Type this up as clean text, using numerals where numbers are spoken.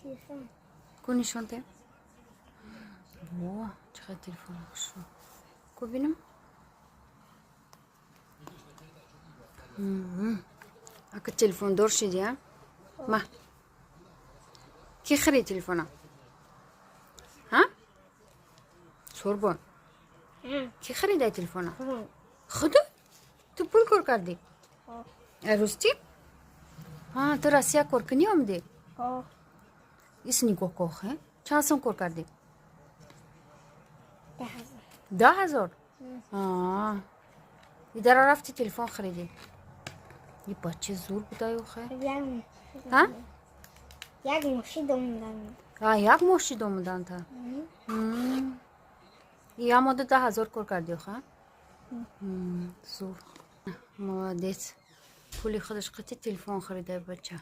Телефон. Ку, нишон те. Во, чӣ қадр телефон хушрӯ. Ку, бинам. Ака, телефондор шиди, а? Ма. Кӣ харид телефона? Ҳа? Сурбон. Кӣ харидай телефона? Худо? Ту пул кор кардӣ? Ростӣ? А, ту Россия кор кунӣ омадӣ? Ис нигоҳ кохе. Чанд сом кор кардӣ? 10,000. 10,000? Идара рафти, телефон харидӣ. И бача зур будай охе. Ҳа? Як моҳ шид омадан. А, як моҳ шид омадан та. Я мода 10,000 кор кардӣ охе? Зур. Молодец. Пули худаш қати телефон харидай бача.